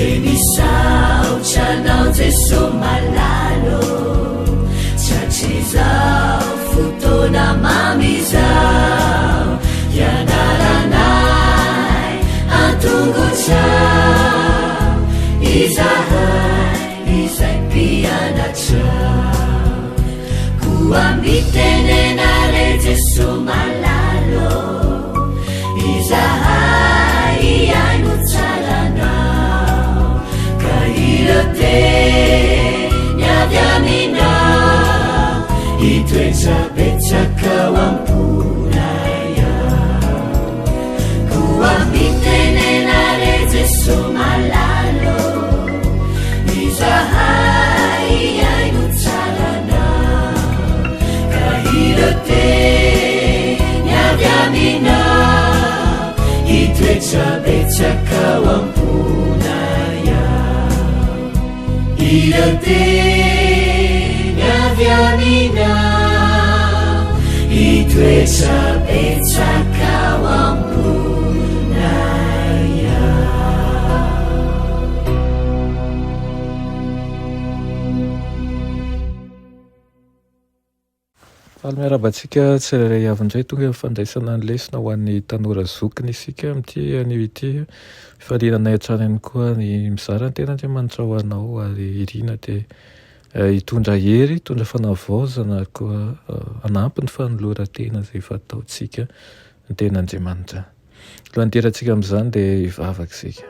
Dia misaotra anao Jeso malala ô, satria izao fotoana mamy izao hianaranay an-tongotrao izahay izay mpianatrao. Koa mitenena re Jeso malala ô, izahay hihaino tsara anao, ka ireo teny avy aminao hitoetra betsaka ao am-ponay ao. Koa mitenena re Jeso malala ô, izahay hihaino tsara anao, ka ireo teny avy aminao hitoetra betsaka ao am-ponay ao. Ireo teny avy aminao hitoetra betsaka ao am-ponay ao. Faly miarahaba antsika tsirairay avy indray tonga amin'ny fandraisana ny lesona ho an'ny tanora zokiny isika amin'ity anio ity. Fifaliana anay hatrany ihany koa ny mizara ny tenin'Andriamanitra ho anao ary irina dia hitondra hery, hitondra fanavaozana ary koa hanampy ny fanoloran-tena izay efa ataontsika ny tenin'Andriamanitra. Alohan'ny hidirantsika amin'izany dia hivavaka isika.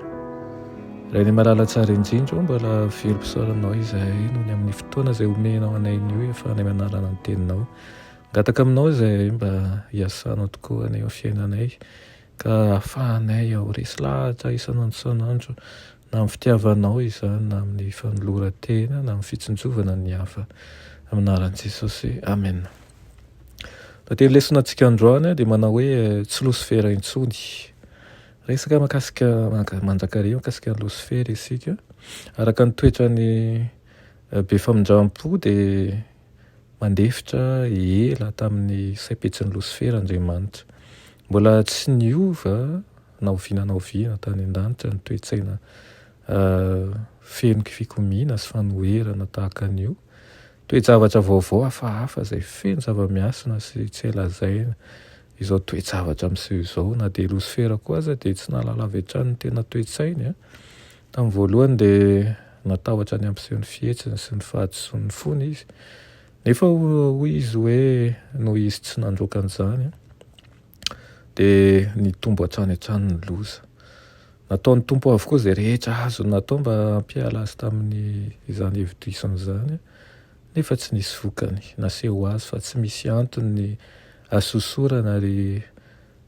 Rainay malala tsara indrindra ô, mbola velom-pisaoranao izahay noho ny amin'ny fotoana izay omenao anay anio hiafahanay manarana ny teninao. Mangataka aminao izahay mba hiasanao tokoa anay eo amin'ny fiainanay ka hahafahanay ho resy lahatra isan'andro isan'andro na amin'ny fitiavanao izany na amin'ny fanoloran-tena na amin'ny fitsinjovana ny hafa. Amin'ny anaran'i Jesosy. Amena. Raha teny lesona antsika androany dia manao hoe tsy losifera intsony. Resaka mahakasika mandrakariva mahakasika ny losifera isika. Araka ny toetrany be famindram-po dia mandefitra ela tamin'ny saim-petsin'ny losifera Andriamanitra. Mbola tsy niova na oviana na oviana tany an-danitra ny toe-tsaina feno fikomiana sy fanoherana tahaka an'io. Toe-javatra vaovao hafahafa izay feno zava-miasina sy tsy hay lazaina izao toe-javatra miseho izao. Na dia Losifera koa aza dia tsy nahalala avy hatrany ny tena toe-tsainy. Tamin'ny voalohany dia natahotra ny hampiseho ny fihetsiny sy ny fahadisoan'ny fony izy. Nefa hoy izy hoe noho izy tsy nandroaka an'izany dia nitombo hatrany hatrany ny loza. Nataon'ny Tompo avokoa izay rehetra azony natao mba hampiala azy tamin'izany hevi-disony izany, nefa tsy nisy vokany. Naseho azy fa tsy misy antony ny hasosorana ary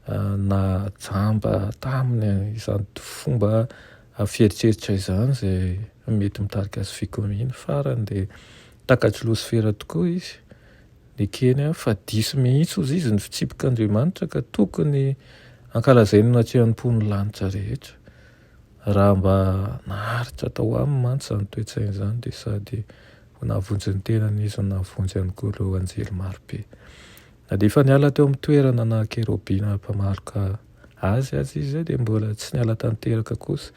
nahajamba taminy izany fomba fieritreritra izany izay mety mitarika azy fikomiana. Farany dia takatr'i Losifera tokoa izy. Nekeny fa diso mihitsy hozy izy ny fitsipik'Andriamanitra ka tokony hankalazainy eo anatrehan'ny mponin'ny lanitra rehetra. Raha mba naharitra tao aminy mantsy izany toe-tsaina izany dia sady ho nahavonjy ny tenany izy no nahavonjy ihany koa ireo anjely marobe. Na dia efa niala teo amin'ny toerana naha kerobina mpamaloka azy aza izy dia mbola tsy niala tanteraka kosa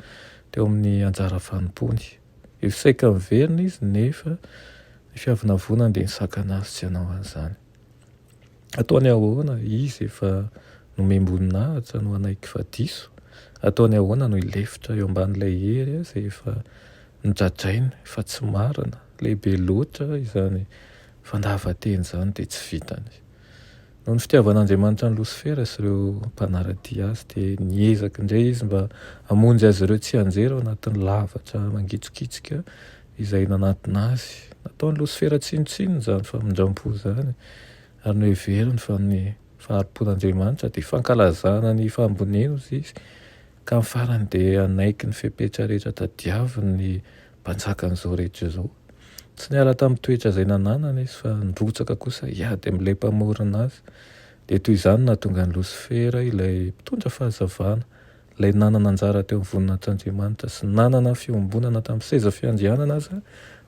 teo amin'ny anjara fanompoany. Efa saika niverina izy nefa ny fiavonavonany dia nisakana azy tsy hanao an'izany. Ataony ahoana izy efa nomem-boninahitra no hanaiky fa diso? Ataony ahoana no hilefitra eo ambanin'ilay hery izay efa nodradrainy fa tsy marina? Lehibe loatra izany fandavan-teny izany dia tsy vitany. Noho ny fitiavan'Andriamanitra an'i Losifera sy ireo mpanara-dia azy, dia niezaka indray izy mba hamonjy azy ireo tsy hianjera ao anatin'ny lavatra mangitsokitsoka izay nanatona azy. Nataon'i Losifera tsinontsinona izany famindram-po izany, ary noheveriny fa ny fahari-pon'Andriamanitra dia fankalazana ny fahamboniany, hoy izy, ka amin'ny farany dia hanaiky ny fepetra rehetra tadiaviny ny Mpanjakan'izao rehetra izao. Tsy niala tamin'ny toetra izay nananany izy fa nirotsaka kosa hiady amin'ilay Mpamorona azy. Dia toy izany no nahatonga an'i Losifera, ilay mpitondra fahazavana, ilay nanana anjara teo amin'ny voninahitr'Andriamanitra sy nanana fiombonana tamin'ny seza fiandrianana aza,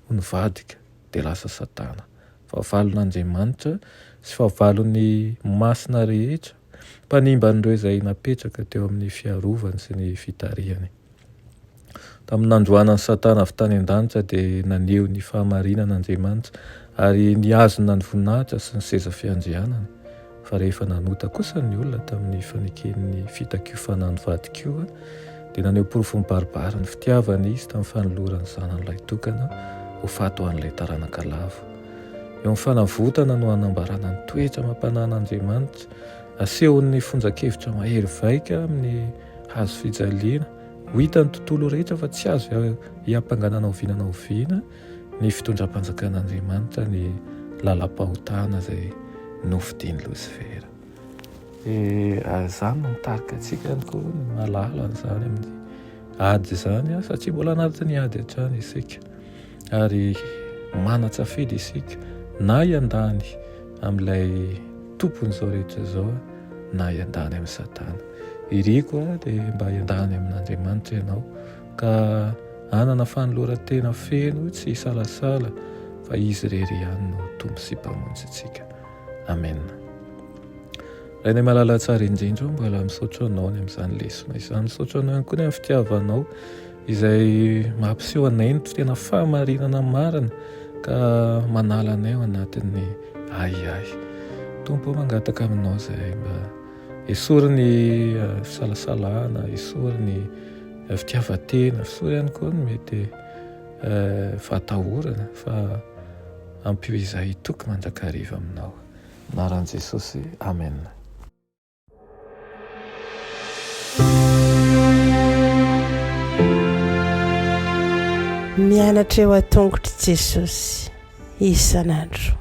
ho nivadika, dia lasa Satana, fahavalon'Andriamanitra sy fahavalon'ny masina rehetra, mpanimba an'ireo izay napetraka teo amin'ny fiarovany sy ny fitarihany. Tamin'ny nandroanan'i Satana avy tany an-danitra dia naneho ny fahamarinana Andriamanitra ary nihazona ny voninahitra sy ny seza fiandrianany. Fa rehefa nanota kosa ny olona tamin'ny faneken'ny fitakiofana ny vadikoa dia naneho porofo mibaribary ny fitiavany izy tamin'ny fanolorany zanany lahitokana ho faty ho an'ilay taranaka lavo. Eo amin'ny fanavotana no hanambarana ny toetra amam-panahin'Andriamanitra. Asehon'ny fonjan-kevitra mahery vaika amin'ny hazo fijaliana. Ho hitan'ny tontolo rehetra fa tsy azo iampangana na oviana na oviana ny fitondram-panjakan'Andriamanitra ny lalam-pahotana izay nofidin'i Losifera. Dia izany no mitarika antsika ihany koa ny mahalala an'izany amin'ny ady izany satria mbola anatin'ny ady hatrany isika. Ary manan-tsafidy isika na hiandany amin'ilay tompon'izao rehetra izao na hiandany amin'i Satana. Iriko dia mba hiandany amin'Andriamanitra ianao ka hanana fanoloran-tena feno tsy hisalasala fa Izy irery ihany no Tompo sy Mpamonjy antsika. Amena. Rainay malala tsara indrindra o, mbola misaotra anao ny amin'izany lesona izany. Misaotra anao ihany koa ny amin'ny fitiavanao izay mampiseho anay ny tena fahamarinana marina ka manala anay ao anatin'ny ahiahy. Tompo o, mangataka aminao izahay mba esory ny eh, fisalasalana, esory ny eh, fitiavan-tena, esory ihany koa ny mety eh, fahatahorana fa ampio izahay hitoky mandrakariva aminao. Anaran'i Jesosy, Amen. Mianatra eo an-tongotr'i Jesosy isan'andro.